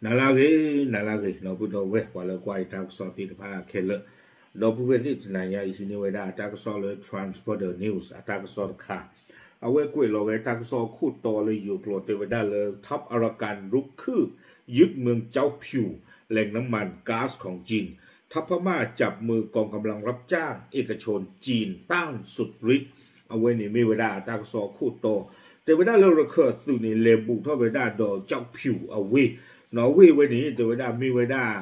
နၤလၢအဂ့ၤ, နၤလၢအဂ့ၤ ဒီပုၢ်ဒီဝဲၢ် ပှၤလၢကွၢ်အံၤတၢ်ကစီၣ်သ့ၣ်တဖၣ်ခဲလၢာ်, ဒီပုၢ်ဝဲၢ်သ့ၣ်တနၤညါအံၤ ဟံးန့ၢ်ဝဲဒၣ်တၢ်ကစီၣ်လၢ Transporter News အတၢ်ကစီၣ်တခါ, အဝဲကွဲးလီၤဝဲတၢ်ကစီၣ်အခိၣ်တီလၢယိၤကျိာ်တဲဝဲဒၣ်လၢ ทัพอารากันรุกคืบ ยึดเมืองเจ้าผิว แหล่งน้ำมันก๊าซของจีน ทัพพม่าจับมือกองกำลังรับจ้างเอกชนจีนต้านสุดฤทธิ์ အဝဲန့ၣ်မ့ၢ်ဝဲဒၣ်တၢ်ကစီၣ်အခိၣ်တီ, တဲဝဲဒၣ်လၢရခၢၣ်အသုးန့ၣ် လဲၤဘူးထီၣ်ဝဲဒၣ်ဒီး ကျောက်ဖြူ အဝ့ၢ်, နီၣ်ဝ့ၢ်ဝဲန့ၣ် တဲဝဲဒၣ်မ့ၢ်ဝဲဒၣ်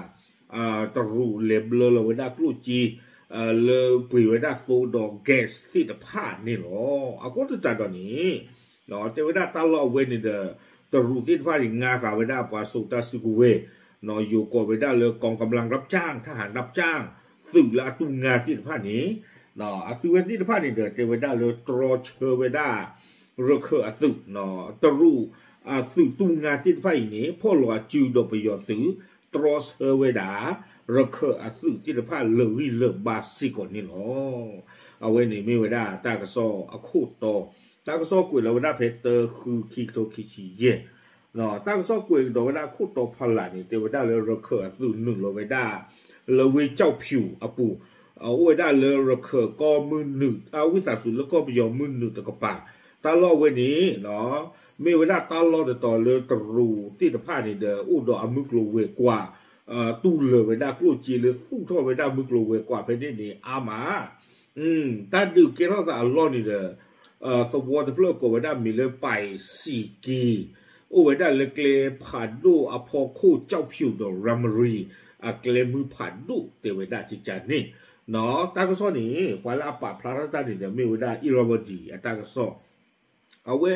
တရူးလဲၤဘျၢလီၤဝဲဒၣ်ကျိၣ်စ့ လၢပှ့ၤဝဲဒၣ်သိဒီး gas သ့ၣ်တဖၣ်န့ၣ်လီၤ. အဃိသတးဒီးန့ၣ် တဲဝဲဒၣ်တၢ်လီၢ်အဝဲန့ၣ်ဒီး တရူးသ့ၣ်တဖၣ်န့ၣ် ငါဃာ်ဝဲဒၣ်ပှၤစိာ်တၢ်စုကဝဲၤ, ယိၤကိးဝဲဒၣ်လၢ กองกำลังรับจ้าง ทหารรับจ้าง သုးလၢအတူၢ်ငါသ့ၣ်တဖၣ်န့ၣ်, အသုးဝဲသ့ၣ်တဖၣ်န့ၣ်ဒီး တဲဝဲဒၣ်လၢတြီဆၢဝဲဒၣ် ရခၢၣ်အသုး, တရူး အသုးတူၢ်ငါသ့ၣ်တဖၣ်အံၤန့ၣ် ဖီၣ်လီၤအစုဒီးပယီၤသုး တြီဆၢဝဲဒၣ် ရခၢၣ်အသုးသ့ၣ်တဖၣ်လၢာ်ဂံၢ်လၢာ်ဘါစ့ၢ်ကီးန့ၣ်လီၤ. အဝဲန့ၣ်မ့ၢ်ဝဲဒၣ်တၢ်ကစီၣ်အခိၣ်တီ, တၢ်ကစီၣ်ကွဲးလီၤဝဲဒၣ်ဖဲတၢ ဃု ခံကထိခံဆံယဲၢ်, တၢ်ကစီၣ်ကွဲးကဒီးဝဲဒၣ်ခိၣ်တီဖီလာ်န့ၣ် တဲဝဲဒၣ်လၢရခၢၣ်အသုးနုာ်လီၤဝဲဒၣ် လၢဝ့ၢ်ကျောက်ဖြူအပူၤ, အိၣ်ဝဲဒၣ်လၢရခၢၣ်ကီၢ်မုၢ်နုာ် အဝံသးစူၤလၢကီၢ်ပယီၤမုၢ်နုာ်တကပၤ, တၢ်လီၢ်ဝဲန့ၣ် မ့ၢ်ဝဲဒၣ်တၢ်လီၢ်တတီၤလၢတရူးသ့ၣ်တဖၣ်န့ၣ်ဒီး အိၣ်ဒီးအမုၢ်ကျိၤဝဲၤကွာ်, တူၢ်လၢာ်ဝဲဒၣ်ကျိၣ်စ့လၢသူၣ်ထီၣ်ဝဲဒၣ်မုၢ်ကျိၤဝဲၤကွာ်ဖဲန့ၣ်န့ၣ် အါမး တၢ်ဒုးကဲထီၣ်သးအလီၢ်န့ၣ်ဒီး သဝီတဖျၢၣ်ကိးဝဲဒၣ်မ့ၢ်လၢ ပၢ်စံက့, အိၣ်ဝဲဒၣ်လၢကျဲဖးဒိၣ်အဖီခိၣ် ကျောက်ဖြူ ဒီး ရၣ်မရံၤ အကျဲမုၢ်ဖးဒိၣ်တဲဝဲဒၣ်ကကန့ၣ်, တၢ်ကစီၣ်န့ၣ် ပှၤလၢအပာ်ဖျါထီၣ်တၢ်န့ၣ်ဒီး မ့ၢ်ဝဲဒၣ် အ့ရဝတံၤ အတၢ်ကစီၣ် အဝဲ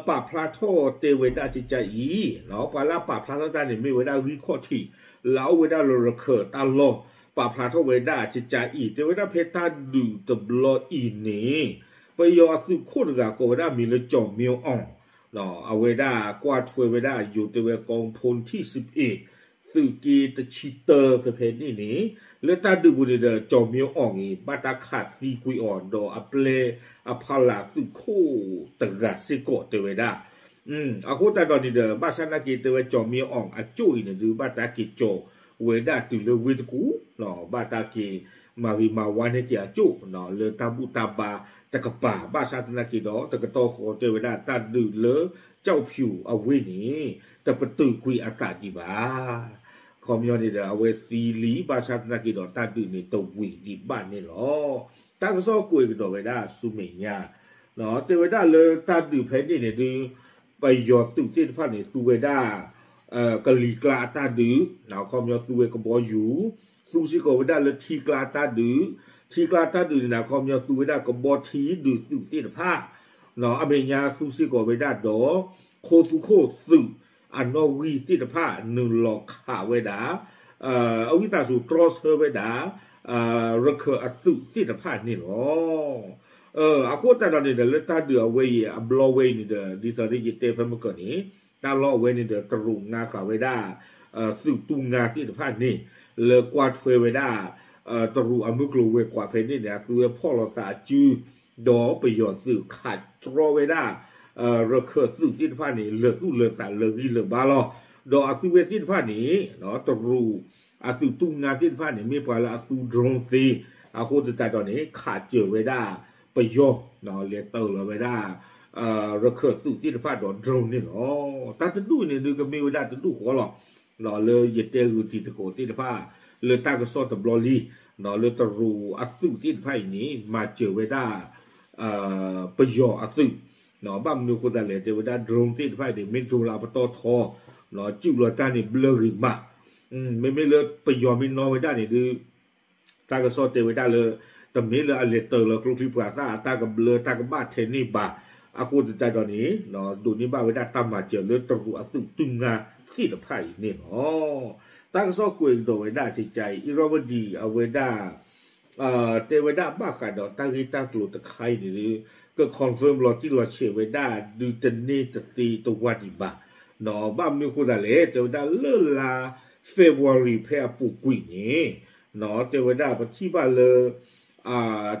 ပာ်ဖျါထီၣ်တဲဝဲဒၣ်ကကအံၤ, ပှၤလၢအပာ်ဖျါထီၣ်တၢ်န့ၣ် မ့ၢ်ဝဲဒၣ်ဂံၢ်ခီၣ်ထံး လၢအအိၣ်ဝဲဒၣ်လၢရခၢၣ်တၢ်လီၢ် ပာ်ဖျါထီၣ်ဝဲဒၣ်ကကအံၤ တဲဝဲဒၣ်ဖဲတၢ်ဒုးတဘျီအံၤန့ၣ် ပယီၤအသုးခိၣ်တဂၤကိးဝဲဒၣ်မံၤလၢ ကၠီၤမံအီၣ်, အဝဲဒၣ်ကွၢ်ထွဲဝဲဒၣ်ယိၤတဲဝဲ กองพลที่สิบเอ็ด သုးက့တဆံတၢ ဖဲဖဲန့ၣ်န့ၣ် လၢတၢ်ဒုးပူၤန့ၣ်ဒီး ကၠီၤမံအီၣ်အံၤ ဘၣ်တၢ်ခးသံကွံာ်အီၤ ဒီးအပျဲၢ်အဖီလာ်သုးခိၣ်တဂၤစ့ၢ်ကီးတဲဝဲဒၣ်, အဃိသတးဒီးန့ၣ်ဒီး ဘၣ်ဆၣ်သနာ်က့တဲဝဲ ကၠီၤမံအီၣ်အကၠိၣ်အံၤန့ၣ်ဒုး ဘၣ်တၢ်က့ၤကၠီၤဝဲဒၣ်တုၤလၢဝ့ၢ်တကူၣ်, ဘၣ်တၢ်က့ၤမၤဂ့ၤမၤဝါန့ၢ်က့ၤအကၠိၣ် လၢတၢ်ဘူၣ်တၢ်ဘါတကပၤ, ဘၣ်ဆၣ်သနာ်က့ဒီး တကတီၢ်ဃီတဲဝဲဒၣ်တၢ်ဒုးလၢ ကၠီဖၠူၤအဝ့ၢ်န့ၣ် တပတုာ်ကွံာ်အသးဒံးဘၣ် ခီပညီန့ၣ်ဒီး အဝဲသံလံ ဘၣ်ဆၣ်သနာ်က့ဒီး တၢ်ဒုးန့ၣ်တဝံၤဒံးဘၣ်န့ၣ်လီၤ. တၢ်ကစီၣ်ကွဲးကဒီးဝဲဒၣ်ဆူမဲာ်ညါ, တဲဝဲဒၣ်လၢတၢ်ဒုးဖဲန့ၣ်န့ၣ်ဒုး ပယီၤသုးသ့ၣ်တဖၣ်န့ၣ် သူဝဲဒၣ် ကလံၤကျါအတၢ်ဒုး, ခီပညီသူဝဲကဘီယူၤ, သူစ့ၢ်ကီးဝဲဒၣ်လၢထံကျါအတၢ်ဒုး, ထံကျါအတၢ်ဒုးန့ၣ် ခီပညီသူဝဲဒၣ်ကဘီထံဒုးသုးသ့ၣ်တဖၣ်, အမဲာ်ညါသူစ့ၢ်ကီးဝဲဒၣ်ဒီး ခိသူခိၣ်သုး အနီၣ်ဂံၢ်သ့ၣ်တဖၣ် နုာ်လီၤခးဝဲဒၣ်, အဝံသးစူၤတြီဆၢဝဲဒၣ် ရခၢၣ်အသုးသ့ၣ်တဖၣ်န့ၣ်လီၤ. အဃိသတးဒီးန့ၣ်ဒီး လၢတၢ်ဒုးအဝဲအံၤအဘျီဝဲအံၤန့ၣ်ဒီး ဒ်သိးဒီးယတဲဖဲမုၢ်ကၢၤန့ၣ် တၢ်လီၢ်အဝဲန့ၣ်ဒီး တရူးငါဃာ်ဝဲဒၣ် သုးတူၢ်ငါသ့ၣ်တဖၣ်န့ၣ် လၢကွၢ်ထွဲဝဲဒၣ် တရူးအမုၢ်ကျိၤဝဲၤကွာ်ဖဲန့ၣ်န့ၣ် အသုဝဲဖီၣ်လိာ်သးအစု ဒီးပယီၤသုးခးတြီဝဲဒၣ် ရခၢၣ်သုးသ့ၣ်တဖၣ်န့ၣ် လၢာ်သူၣ်လၢာ်သးလၢာ်ဂံၢ်လၢာ်ဘါလီၤ. ဒီးအသုဝဲသ့ၣ်တဖၣ်န့ၣ် တရူးအသုးတူၢ်ငါသ့ၣ်တဖၣ်န့ၣ် မ့ၢ်ပှၤလၢအသူ drone သ့, အဃိသတးဒီးန့ၣ် ခးစၢၤဝဲဒၣ်ပယီၤ လဲၤတၢၤလီၤဝဲဒၣ် ရခၢၣ်သုးသ့ၣ်တဖၣ်ဒီး drone န့ၣ်လီၤ. တၢ်တဒူၣ်န့ၣ်ဒုး ကမ့ၢ်ဝဲဒၣ်တဒူၣ်ဃီလီၤ. လၢယတဲဂုာ်တံၤသကိးသ့ၣ်တဖၣ် လၢတၢ်ကစီၣ်တဘျီလံ, လၢတရူးအသုးသ့ၣ်တဖၣ်အံၤန့ၣ် မၤစၢၤဝဲဒၣ် ပယီၤအသုး, ဘၣ်မနုၤအဃိသတးလဲၣ် တဲဝဲဒၣ် drone သ့ၣ်တဖၣ်အံၤန့ၣ် မ့ၢ် drone လၢအပတီၢ်ထီ, စုၣ်လီၤတၢ်န့ၣ်ဘျၢဂ့ၤမး, မ့မ့ၢ်လၢပယီၤမ့ၢ်နီၣ်ဝဲဒၣ်န့ၣ်ဒုး တၢ်ကစီၣ်တဲဝဲဒၣ်လၢ တမ့ၢ်လၢအလဲၤတၢၤလီၤကျိချံပှၤသၣ် အတၢ်ကဘျၢတၢ်ကဘၣ်ထဲန့ၣ်ဘၣ်, အဃိသတးဒီးန့ၣ် ဒိးန့ၢ်ဘၣ်ဝဲဒၣ်တၢ်မၤစၢၤလၢတရူးအသုးတူၢ်ငါသ့ၣ်တဖၣ်အံၤန့ၣ်လီၤ. တၢ်ကစီၣ်ကွဲးကဒီးဝဲဒၣ်ကကအံၤ အံၣ်ရၣ်ဝတံၤအဝဲဒၣ် တဲဝဲဒၣ်ဘၣ်ဃးဒီးတၢ်ဂ့ၢ်တၢ်ကျိၤတခါအံၤန့ၣ် က confirm လီၤတံၢ်လီၤဆဲးဝဲဒၣ် ဒုးတန့ၢ်တသ့တဝၢ်ဒံးဘၣ်, ဘၣ်မနုၤအဃိသတးလဲၣ် တဲဝဲဒၣ်လၢလါ February ဖဲအပူၤကွံာ်န့ၣ် တဲဝဲဒၣ်ပထံၣ်ဘၣ်လၢ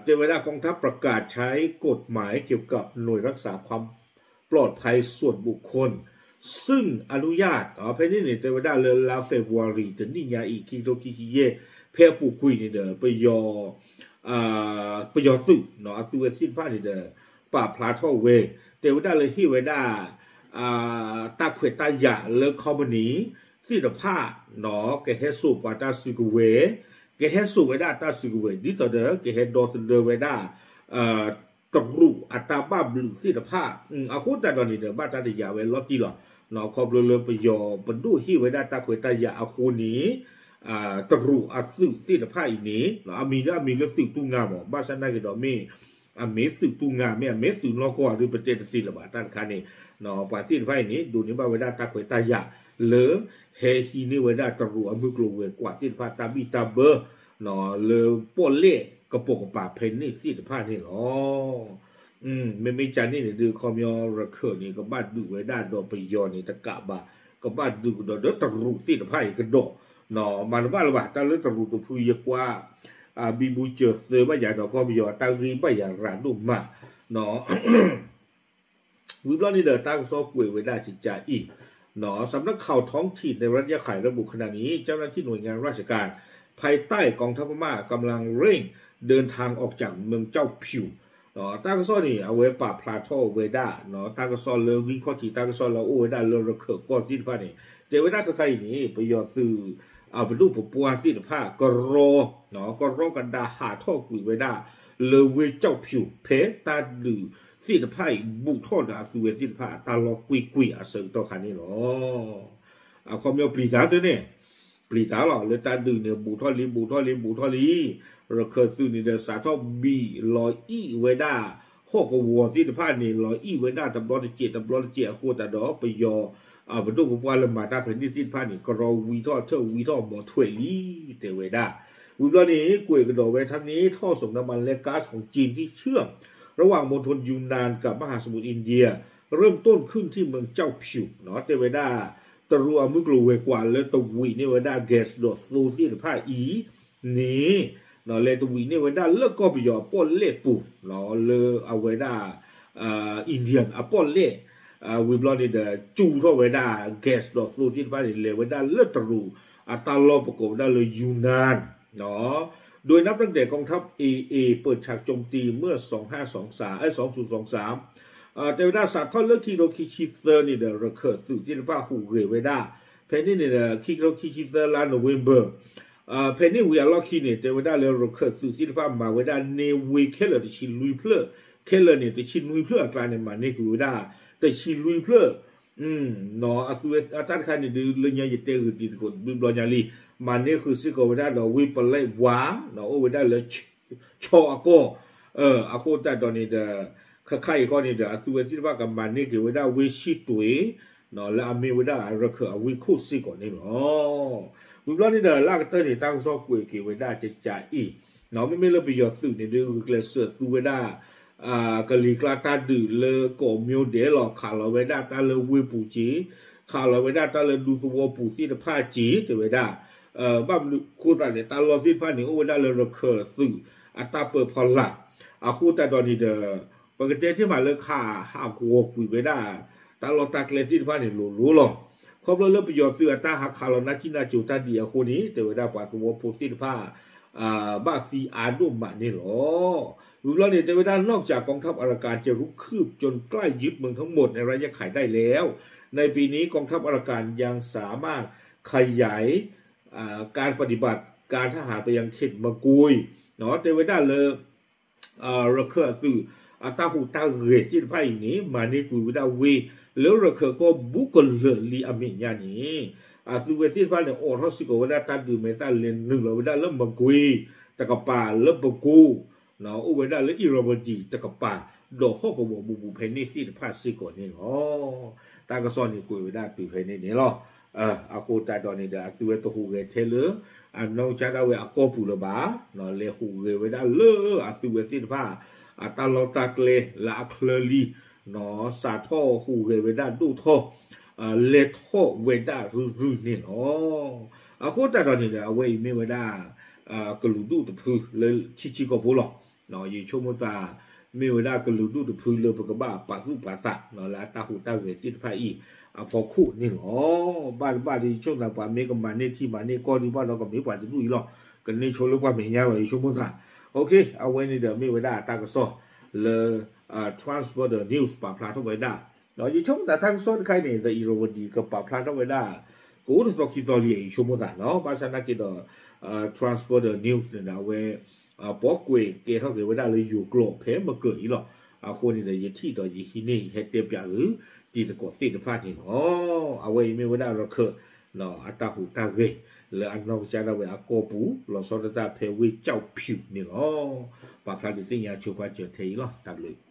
တဲဝဲဒၣ် กองทัพประกาศใช้กฎหมายเกี่ยวกับหน่วยรักษาความปลอดภัยส่วนบุคคล ซึ่งอนุญาต ဖဲန့ၣ်န့ၣ် တဲဝဲဒၣ်လၢလါ February တနံၣ်ညါအံၤ ခံကထိခံဆံယဲၢ် ဖဲအပူၤကွံာ်န့ၣ်ဒီး ပယီၤ ပယီၤသုး အသုးဝဲသ့ၣ်တဖၣ်န့ၣ်ဒီး ပာ်ဖျါထီၣ်ဝဲ တဲဝဲဒၣ်လၢဟ့ၣ်ဝဲဒၣ် တၢ်ခွဲးတၢ်ယာ်လၢ company သ့ၣ်တဖၣ် ကဟဲစိာ်ပှၤတၢ်စုကဝဲၤ ကဟဲစိာ်ဝဲဒၣ်တၢ်စုကဝဲၤ ဒ်သိးဒီး ကဟဲဒီသဒၢဝဲဒၣ် တရူးအတၢ်ဘၣ်ဘျုးသ့ၣ်တဖၣ် အဃိသတးဒီးန့ၣ်ဒီး ဘၣ်တၢ်တယာ်ဝဲလီၤတံၢ်လီၤ. ခီဖျိလၢပယီၤပဒိၣ်ဟ့ၣ်ဝဲဒၣ်တၢ်ခွဲးတၢ်ယာ်အဃိန့ၣ် တရူးအသုးသ့ၣ်တဖၣ်အံၤန့ၣ် အမံၤလၢအမံၤလၢသုးတူၢ်ငါမး ဘၣ်ဆၣ်နာ်က့ၤဒီးမ့ၢ် အမ့ၢ်သုးတူၢ်ငါ မ့ၢ်အမ့ၢ်သုးနီၢ်ကီၢ်ဒုး ပတဲတသ့လၢၤဘၣ် တၢ်တခါန့ၣ် ပှၤသ့ၣ်တဖၣ်အံၤန့ၣ် ဒိးန့ၢ်ဘၣ်ဝဲဒၣ်တၢ်ခွဲးတၢ်ယာ်လၢ ဟဲဟံးန့ၢ်ဝဲဒၣ်တရူးအမုၢ်ကျိၤဝဲၤကွာ်သ့ၣ်တဖၣ် တၢ်ဘံၣ်တၢ်ဘၢ လၢပီၣ်လဲၣ်ကပိာ်ကပၤဖဲန့ၣ်သ့ၣ်တဖၣ်န့ၣ်လီၤ. မ့မ့ၢ်ကန့ၣ်န့ၣ်ဒုး ခီပညီရခၢၣ်န့ၣ် ကဘၣ်ဒုးဝဲဒၣ်ဒီးပယီၤန့ၣ်တကးဘၣ် ကဘၣ်ဒုးကဒီးဒီးတရူးသ့ၣ်တဖၣ်အံၤကဒီး မၤတဘၣ်လၢၤဘၣ် တၢ်လၢတရူးတဖုယကွၢ် ဘံဘူစၢၤသၢဘၣ်ယၤဒီး ကီၢ်ပယီၤအတၢ်ဂ့ၢ်ဘၣ်ယၤရၤဒိၣ်မး ဝံၤဘျီန့ၣ်ဒီး တၢ်ကစီၣ်ကွဲးဝဲဒၣ်ကကးအံၤ สำนักข่าวท้องถิ่นในรัฐยะไข่ระบุขณะนี้เจ้าหน้าที่หน่วยงานราชการภายใต้กองทัพพม่ากำลังเร่งเดินทางออกจากเมืองเจ้าผิว တၢ်ကစီၣ်န့ၣ် အဝဲပာ်ဖျါထီၣ်ဝဲဒၣ် တၢ်ကစီၣ်လၢဂံၢ်ခီၣ်ထံး တၢ်ကစီၣ်လၢအအိၣ်ဝဲဒၣ်လၢရခၢၣ်ကီၢ်သ့ၣ်တဖၣ်န့ၣ် တဲဝဲဒၣ်ခဲခါအံၤန့ၣ် ပယီၤသုး ပဒိၣ်ပပှၢ်သ့ၣ်တဖၣ် ကရီ ကရီကဒါဟးထီၣ်ကွံာ်ဝဲဒၣ် လၢဝ့ၢ်ကၠီၣ်ဖၠူၣ် ဖဲတၢ်ဒုးသ့ၣ်တဖၣ်အံၤ ဘူးထီၣ်ဒီးအသုးဝဲသ့ၣ်တဖၣ်အတၢ်လီၢ်ကွ့ၢ်ကွ့ၢ်အဆၢကတီၢ်ခါန့ၣ်လီၤ. အခီပညီပျံၤတၢ်သ့န့ၣ် ပျံၤတၢ်လီၤ လၢတၢ်ဒုးန့ၣ် ဘူးထီၣ်လံ ဘူးထီၣ်လံ ဘူးထီၣ်လံ ရခၢၣ်သုးန့ၣ်ဒီး စးထီၣ်ဘံၣ်လီၤအံၣ်ဝဲဒၣ် ဟီၣ်ကဝီၤသ့ၣ်တဖၣ်န့ၣ် လီၤအံၣ်ဝဲဒၣ်တဘျီတစဲး တဘျီတစဲးအဃိသတးဒီး ပယီၤ ပဒိၣ်ပပှၢ်လၢမၤတၢ်ဖဲန့ၣ်သ့ၣ်တဖၣ်န့ၣ် ကရီဝံထီၣ်ထၢၣ်ဝံထီၣ်မီၤထွဲးလံ တဲဝဲဒၣ် ဝံၤဘျီန့ၣ် ကွဲးကဒီးဝဲ ท่านนี้ท่อส่งน้ำมันและก๊าซของจีนที่เชื่อมระหว่างมณฑลยูนนานกับมหาสมุทรอินเดียเริ่มต้นขึ้นที่เมืองเจ้าผิว တဲဝဲဒၣ် တရူးအမုၢ်ကျိၤဝဲၤကွာ်လၢတဝံးန့ၢ်ဝဲဒၣ် gas ဒီးသိသ့ၣ်တဖၣ်အံၤန့ၣ် လဲၤတဝံးန့ၢ်ဝဲဒၣ်လၢကီၢ်ပယီၤအပီၣ်လဲၣ်ပူၤ လၢအဝဲဒၣ် Indian အပီၣ်လဲၣ် ဝံၤဘျီန့ၣ်ဒီး ကၠူထီၣ်ဝဲဒၣ် gas ဒီးသိသ့ၣ်တဖၣ်န့ၣ် လဲၤဝဲဒၣ်လၢတရူး အတၢ်လီၢ်ပကိးဝဲဒၣ်လၢ ယူနန် โดยนับตั้งแต่กองทัพ เอเอ เปิดฉากโจมตีเมื่อ สองห้าสองสาม เอ้ย สองศูนย์สองสาม တဲဝဲဒၣ်စးထီၣ်လၢခံကထိခံဆံသၢန့ၣ်ဒီး ရခၢၣ်သုးသ့ၣ်တဖၣ်ဟူးဂဲၤဝဲဒၣ် ဖဲန့ၣ်န့ၣ်ဒီး ခံကထိခံဆံသၢလါ November ဖဲန့ၣ်ဝံၤအလီၢ်ခံန့ၣ် တဲဝဲဒၣ်လၢရခၢၣ်သုးသ့ၣ်တဖၣ်မၤဝဲဒၣ်န့ၢ်ဝ့ၢ်ခဲလၢာ်တဆံလွံၢ်ဖျၢၣ် ခဲလၢာ်န့ၣ် တဆံနွံဖျၢၣ်အကျါန့ၣ် မၤန့ၢ်ကွံာ်ဝဲဒၣ် တဆံလွံၢ်ဖျၢၣ် အသုဝဲအတၢ်တခါန့ၣ်ဒုး လၢညါယတဲဂုာ်တံၤသကိးတဘျုးဘျီညါလံ မၤန့ၢ်ဃုာ်စ့ၢ်ကီးဝဲဒၣ်ဒီးဝ့ၢ်ပလဲၣ်ဝါ အိၣ်ဝဲဒၣ်လၢ ဆီအကီၢ် အဃိသတးဒီးန့ၣ်ဒီး ခါခါအံၤဃီန့ၣ်ဒီး အသုဝဲသ့ၣ်တဖၣ်ကမၤန့ၢ်က့ၤဝဲဒၣ်ဝ့ၢ်ဆံတွ့ လၢအမ့ၢ်ဝဲဒၣ်ရခၢၣ်အဝ့ၢ်ခိၣ်စ့ၢ်ကီးန့ၣ်လီၤ. ဝံၤဘျီန့ၣ်ဒီး လၢအကတၢၢ်န့ၣ် တၢ်ကစီၣ်ကွဲးက့ၤဝဲဒၣ်ကကးအံၤ မ့မ့ၢ်လၢပယီၤသုးန့ၣ်ဒုး ဂုာ်ကျဲးစၢးသူဝဲဒၣ် ကလံၤကျါတၢ်ဒုးလၢကိးမၠိဒဲးလီၤ ခးလီၤဝဲဒၣ်တၢ်လၢဝ့ၢ်ပူၤက့ၤ ခးလီၤဝဲဒၣ်တၢ်လၢဒူသဝီပူၤသ့ၣ်တဖၣ်က့ၤ တဲဝဲဒၣ် ဘၣ်မနုၤအဃိသတးန့ၣ် တၢ်လီၢ်သ့ၣ်တဖၣ်န့ၣ် အိၣ်ဝဲဒၣ်လၢရခၢၣ်သုးအတၢ်ပၢဖီလာ် အဃိသတးဒီးန့ၣ်ဒီး ပကတဲတ့ၢ်မးလၢခးဟးဂီၤကွံာ်ဝဲဒၣ် တၢ်လီၢ်တၢ်ကျဲသ့ၣ်တဖၣ်န့ၣ်လိၤလိၤလီၤ. ခီဖျိလၢပယီၤသုးအတၢ်ဟးခးလီၤနၢ်ကံၣ်နၢ်ကၠိတၢ်ဒ်အံၤအဃိန့ၣ် တဲဝဲဒၣ်ပှၤသဝီဖိသ့ၣ်တဖၣ် ဘၣ်သံအါဒိၣ်မးန့ၣ်လီၤ. ဝံၤဘျီန့ၣ် တဲဝဲဒၣ် นอกจากกองทัพอารากันจะรุกคืบจนใกล้ยึดเมืองทั้งหมดในระยะไขได้แล้ว ในปีนี้กองทัพอารากันยังสามารถขยาย การปฏิบัติการทหารไปยังเขตมะกุย တဲဝဲဒၣ်လၢ ရခၢၣ်အသုး အတၢ်ဟူးတၢ်ဂဲၤသ့ၣ်တဖၣ်အံၤန့ၣ် မၤန့ၢ်ကွံာ်ဝဲဒၣ်ဝ့ၢ် လၢရခၢၣ်ကီၢ်ဘူးကလၢာ်လံအမဲာ်ညါန့ၣ် အသုဝဲသ့ၣ်တဖၣ်န့ၣ် အိးထီၣ်စ့ၢ်ကီးဝဲဒၣ်တၢ်ဒုးမဲာ်သၣ်လဲၤနုာ်လီၤဝဲဒၣ်လၢမကွ့ၤတကပၤ လၢပကိ အိၣ်ဝဲဒၣ်လၢအံၣ်ရဝတံၤတကပၤ ဒီးဟီၣ်ကဝီၤဘူးဘူးဖဲန့ၣ်သ့ၣ်တဖၣ်စ့ၢ်ကီးန့ၣ်လီၤ. တၢ်ကစီၣ်န့ၣ်ကွဲးဝဲဒၣ်တုၤဖဲန့ၣ်န့ၣ်လီၤ. အဃိသတးဒီးန့ၣ်ဒီး အသုဝဲတဟူးဂဲၤထဲလၢ အနီၢ်ကစၢ်ဒၣ်ဝဲအကီၢ်ပူၤလၢၤဘၣ်, လဲၤဟူးဂဲၤဝဲဒၣ်လၢအသုဝဲသ့ၣ်တဖၣ် အတၢ်လီၢ်တၢ်ကျဲလၢအချၢလံ, စးထီၣ်ဟူးဂဲၤဝဲဒၣ်ဒိၣ်ထီၣ် လဲၤထီၣ်ဝဲဒၣ်ရုၢ်ရုၢ်န့ၣ်လီၤ. အဃိသတးဒီးန့ၣ်ဒီး အဝဲအံၤမ့ၢ်ဝဲဒၣ် ကလုာ်ဒူၣ်တဖုလၢဆံးဆံးကိာ်ဖိလီၤ. ယဆိကမိၣ်သး မ့ၢ်ဝဲဒၣ်ကလုာ်ဒူၣ်တဖုလၢပကဘၣ်ပာ်သူၣ်ပာ်သးလၢအတၢ်ဟူးတၢ်ဂဲၤသ့ၣ်တဖၣ်အံၤအဖီခိၣ်န့ၣ်လီၤ. ဘၣ်တဘၣ်ဒီးယဆိကမိၣ်သး ပှၤမ့ၢ်ကမၤန့ၢ်ထံမၤန့ၢ်ကီၢ်ဒံးဘၣ်ဒီးကမ့ၢ်ပှၤတဒူၣ်အံၤလီၤ. ကန့ၢ်ဆိလၢပှၤမဲာ်ညါလီၤ ယဆိကမိၣ်သး. အဝဲန့ၣ်ဒီးမ့ၢ်ဝဲဒၣ်အတၢ်ကစီၣ်လၢ Transporter News ပာ်ဖျါထီၣ်ဝဲဒၣ်. ယဆိကမိၣ်သးတၢ်ကစီၣ်တခါအံၤန့ၣ် The Irrawaddy ကပာ်ဖျါထီၣ်ဝဲဒၣ် ကအိၣ်တသီခံသီလံ ယဆိကမိၣ်သးလီၤ. ဘၣ်ဆၣ်နာ်က့ဒီး Transporter News န့ၣ်ဒီးအဝဲ ပှၤကွဲးကဲထီၣ်က့ၤဝဲဒၣ်လၢယိၤကျိာ်ဖဲမကၢၤအံၤလီၤ. အဃိန့ၣ်ဒီး ယထံၣ်ဒီးယဟံးန့ၢ် ယဟဲတဲပၠးလၢ တံၤသကိးသ့ၣ်တဖၣ်န့ၣ်လီၤ. အဝဲအံၤမ့ၢ်ဝဲဒၣ်ရခၢၣ် အတၢ်ဟူးတၢ်ဂဲၤ လၢအနီၢ်ကစၢ်ဒၣ်ဝဲအကီၢ်ပူၤ လီၤဆီဒၣ်တၢ်ဖဲဝ့ၢ်ကၠီၣ်ဖၠူၣ်န့ၣ်လီၤ. ပာ်ဖျါဒုးသ့ၣ်ညါဆိပာ်စၢၤထဲအံၤလီၤ. တၢ်ဘျုး